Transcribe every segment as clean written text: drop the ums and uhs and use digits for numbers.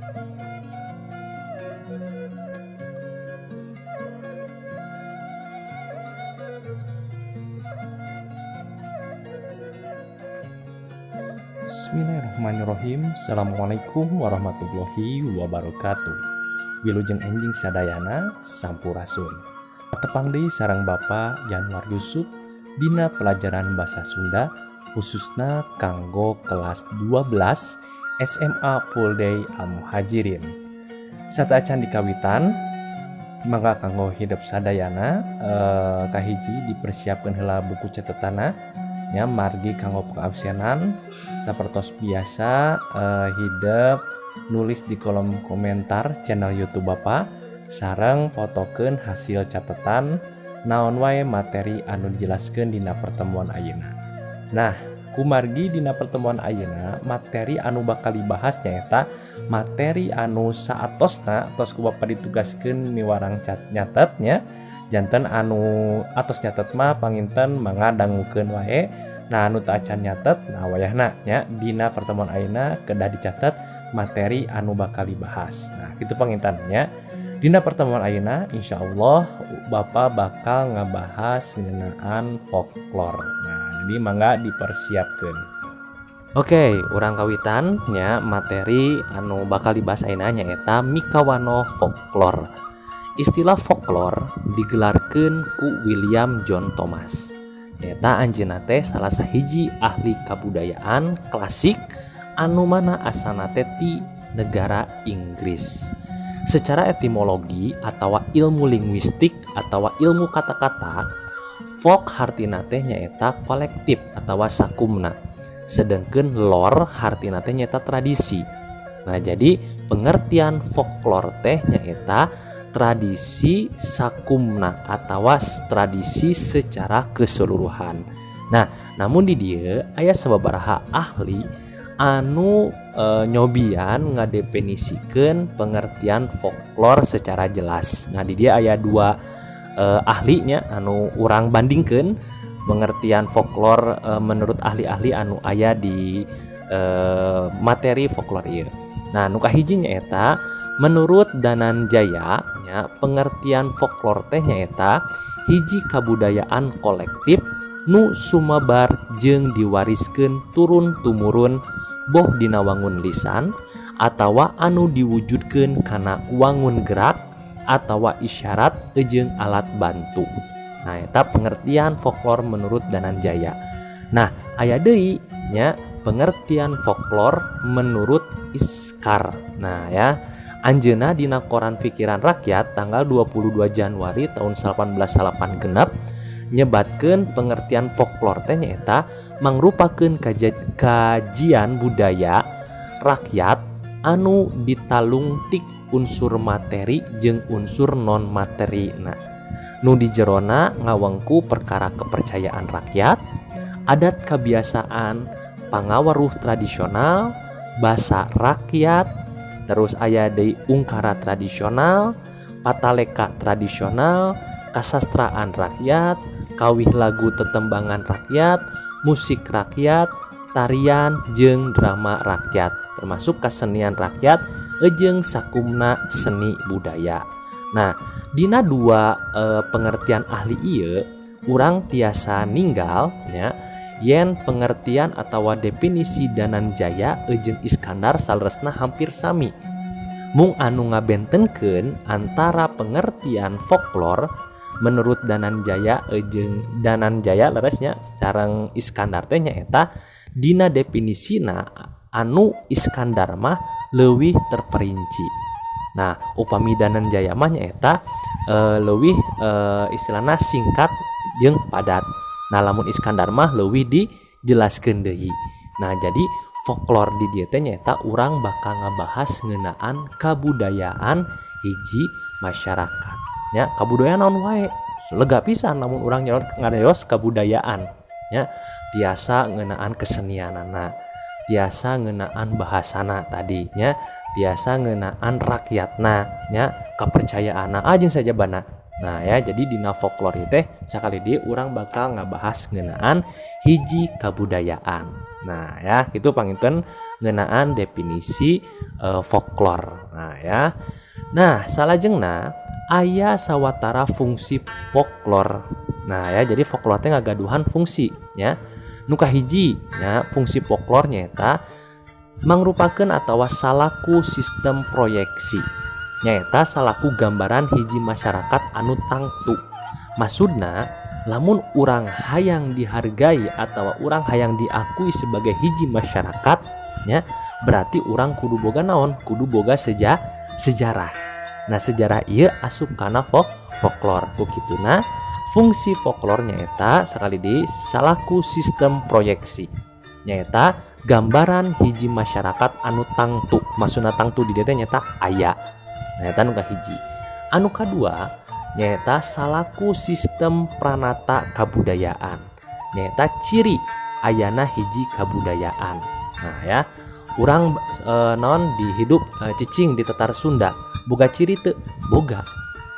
Bismillahirrahmanirrahim. Assalamualaikum warahmatullahi wabarakatuh. Wilujeng enjing sadayana, sampurasun. Tepang deui sareng Bapak Yanwar Yusuf dina pelajaran bahasa Sunda, khususna kanggo kelas 12 SMA Full Day Al Muhajirin. Sateuacan dikawitan, mangga kanggo hidep sadayana, kahiji dipersiapkan heula buku catetana nya, margi kanggo pengabsenan sapertos biasa, hidep nulis di kolom komentar channel YouTube Bapak sareng fotokeun hasil catatan naon wae materi anu dijelaskeun dina pertemuan ayeuna. Nah, kumargi dina pertemuan ayeuna materi anu bakal dibahas nyaeta materi anu saatosna tos ku Bapak ditugaskeun miwarang nyatetnya, janten anu atos nyatet mah panginten mangga dangukeun wae. Nah, anu teu acan nyatet, nah wayahna nya dina pertemuan ayeuna kedah dicatet materi anu bakal dibahas. Nah, kitu panginten nya. Dina pertemuan ayeuna insyaallah Bapak bakal ngabahas ngeunaan folklore. Nah, jadi mangga dipersiapkeun. Oke, urang kawitan nya, materi anu bakal dibahas ayeuna nyaeta mikawanoh folklore. Istilah folklore digelarkeun ku William John Thomas. Nyaeta anjeunna teh salah sahiji ahli kabudayaan klasik anu mana asalna teh ti negara Inggris. Secara etimologi atau ilmu linguistik atau ilmu kata-kata, folk hartina teh nyaeta kolektif atau sakumna. Sedangkan lore hartina teh nyaeta tradisi. Nah, jadi pengertian folklore teh nyaeta tradisi sakumna atau tradisi secara keseluruhan. Nah, namun di dieu aya sababaraha ahli anu nyobian ngadefinisikeun pengertian folklore secara jelas. Nah, di dieu aya dua ahlinya anu urang bandingkeun pengertian folklore menurut ahli-ahli anu aya di materi folklore ieu. Nah, nu kahiji nyaeta menurut Dananjaya nya, pengertian folklore teh nyaeta hiji kabudayaan kolektif nu sumebar jeung diwariskeun turun tumurun, boh dina wangun lisan atawa anu diwujudkeun kana wangun gerak atawa isyarat jeung alat bantu. Nah, eta pengertian folklore menurut Dananjaya. Nah, aya deui nya pengertian folklore menurut Iskar. Nah ya, anjeunna dina koran Pikiran Rakyat tanggal 22 Januari tahun 1886 nyebatkeun pengertian folklore teh nyaeta mangrupakeun kajian budaya rakyat anu ditalungtik unsur materi jeung unsur non materi. Nah, nu di jerona ngawengku perkara kepercayaan rakyat, adat kebiasaan, pangaweruh tradisional, basa rakyat, terus aya deui ungkara tradisional, pataleka tradisional, kasastraan rakyat, kawih lagu tetembangan rakyat, musik rakyat, tarian jeung drama rakyat, termasuk kesenian rakyat jeung sakumna seni budaya. Nah, dina dua pengertian ahli ieu urang tiasa ninggal nya yen pengertian atau definisi Dananjaya jeung Iskandar saleresna hampir sami. Mung anu ngabentenkeun antara pengertian folklore menurut Dananjaya jeung Dananjaya leresnya sareng Iskandar teh nyaeta dina definisina anu Iskandar mah leuwih terperinci. Nah, upami Dananjaya mah nyaeta leuwih istilahna singkat jeung padat. Nah, lamun Iskandar mah leuwih dijelaskeun deui. Nah, jadi folklore di dieu teh nyaeta urang bakal ngabahas ngeunaan kabudayaan hiji masyarakat. Nya, kabudayaan naon wae? Lega pisan lamun urang ngarios kabudayaan nya, tiasa ngeunaan kesenianana, tiasa ngeunaan bahasana tadi nya, tiasa ngeunaan rakyatna nya, kepercayaanna jeung sajabana. Nah ya, jadi dina folklore ieu teh sakali deui urang bakal ngabahas ngeunaan hiji kabudayaan. Nah ya, kitu panginten ngeunaan definisi folklore. Nah ya. Nah, salajengna aya sawatara fungsi folklore. Nah ya, jadi folklore teh ngagaduhan fungsi ya. Nu kahiji nya, fungsi folklore nyaeta mangrupakeun atawa salaku sistem proyeksi, nyaeta salaku gambaran hiji masyarakat anu tangtu. Maksudna, lamun urang hayang dihargai atau urang hayang diakui sebagai hiji masyarakat nya, berarti urang kudu boga naon? Kudu boga sejarah. Nah, sejarah ieu asup kana folklore. Ku kituna fungsi folklore nyaeta sakali deui salaku sistem proyeksi, nyaeta gambaran hiji masyarakat anu tangtu. Maksudna tangtu di dieu teh nyaeta aya. Nah, eta nu kahiji. Anu kadua nyaeta salaku sistem pranata kabudayaan, nyaeta ciri ayana hiji kabudayaan. Nah ya, urang naon di hidup cicing di Tatar Sunda boga ciri teu? Boga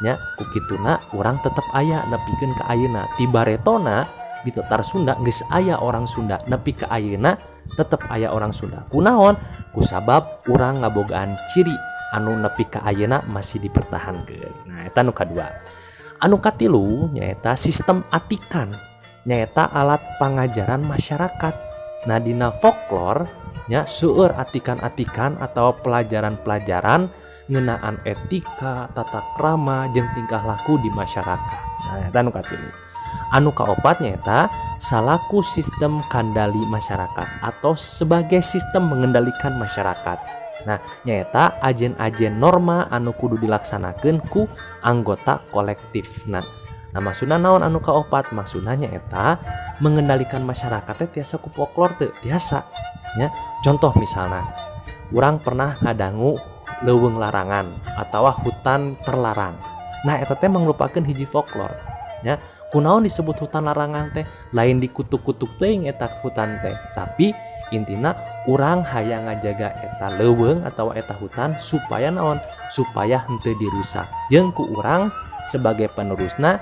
nya. Ku kituna urang tetep aya nepikeun ka ayeuna. Ti baretona di Tatar Sunda geus aya orang Sunda, nepi ka ayeuna tetep aya orang Sunda. Kunaon? Kusabab urang ngabogaan ciri anu nepi ka ayeuna masih dipertahankeun. Nah, eta nu kadua. Anu katilu nyaeta sistem atikan, nyaeta alat pangajaran masyarakat. Nah, dina folklore nya seueur atikan-atikan atau pelajaran-pelajaran ngeunaan etika, tata krama jeung tingkah laku di masyarakat. Nah, eta nu katilu. Anu kaopat nyaeta salaku sistem kandali masyarakat atau sebagai sistem mengendalikan masyarakat. Nah, nyaeta ajen-ajen norma anu kudu dilaksanakeun ku anggota kolektif. Nah, maksudna naon anu kaopat? Maksudna nyaeta mengendalikan masyarakat teh tiasa ku folklore teu? Tiasa nya. Contoh misalna, urang pernah ngadangu leuweung larangan atau hutan terlarang. Nah, eta teh mangrupakeun hiji folklore nya. Kunaon disebut hutan larangan teh? Lain dikutuk-kutuk teuing eta hutan teh, tapi intina urang hayang ngajaga eta leuweung atau eta hutan supaya naon? Supaya henteu dirusak, jeung ku urang sebagai penerusna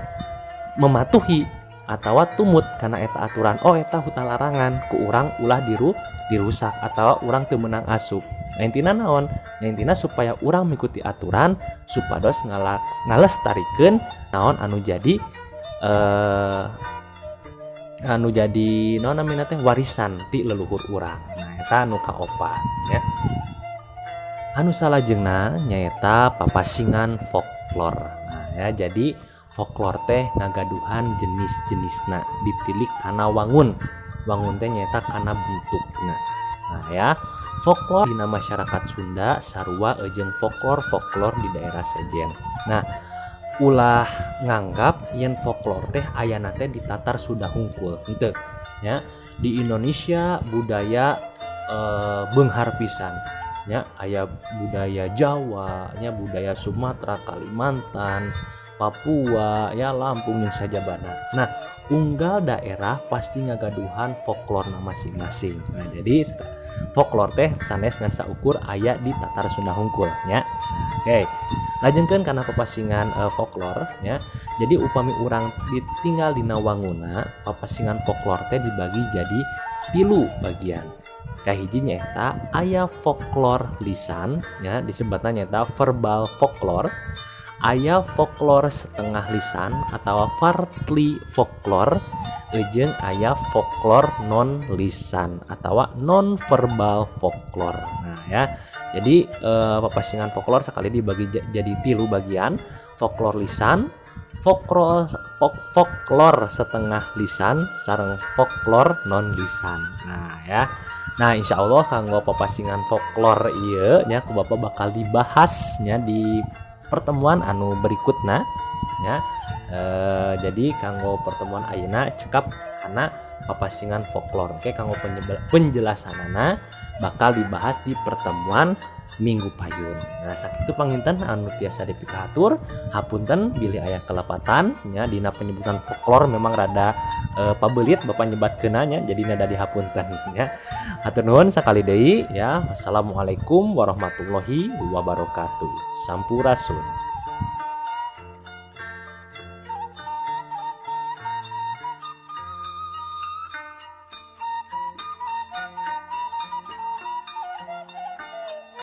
mematuhi atau tumut karena eta aturan. Oh, eta hutan larangan, ku urang ulah dirusak atau urang teu meunang asup. Nah, intina naon? Nah, intina supaya urang mengikuti aturan supados ngalestarikeun naon anu jadi naon namina teh warisan ti leluhur urang. Nah, eta anu kaopat ya. Anu salajengna nyaeta papasingan folklore. Nah ya, jadi folklore teh ngagaduhan jenis-jenisna ditilik kana wangun. Wangun teh nyaeta kana bentukna. Nah ya, folklore dina masyarakat Sunda sarua jeung folklore-folklore di daerah sejen. Nah, ulah nganggap yen folklore teh ayana teh di Tatar Sunda hungkul, henteu nya. Di Indonesia budaya beunghar pisan nya, aya budaya Jawa nya, budaya Sumatera, Kalimantan, Papua ya, Lampung jeung sajabana. Nah, unggal daerah pasti ngagaduhan folklorna masing-masing. Nah, jadi folklore teh sanes ngan saukur aya di Tatar Sunda hungkul nya. Oke, lajengkeun kana papasingan folklore nya. Jadi upami urang ditinggal dina wanguna, papasingan folklore teh dibagi jadi tilu bagian. Kahiji nyaeta aya folklore lisan nya, disebutna nyaeta verbal folklore. Aya folklore setengah lisan atau partly folklore, jeung aya folklore non lisan atau non verbal folklore. Nah ya, jadi papasingan folklore sekali dibagi jadi tilu bagian: folklore lisan, folklore setengah lisan, sareng folklore non lisan. Nah ya, nah insya Allah kanggo papasingan folklore ieu nya ku Bapak bakal dibahas nya di pertemuan anu berikutna ya. Jadi kanggo pertemuan ayeuna cekap karena papasingan folklore. Oke, kanggo penjelasanana bakal dibahas di pertemuan minggu payun. Nah, sakitu panginten anu tiasa dipikahatur. Hapunten bilih aya kelepatan nya dina penyebutan folklore, memang rada pabelit Bapak nyebatkeunna nya, jadi nada dihapunten nya. Hatur nuhun sakali deui ya. Wassalamualaikum warahmatullahi wabarakatuh. Sampurasun.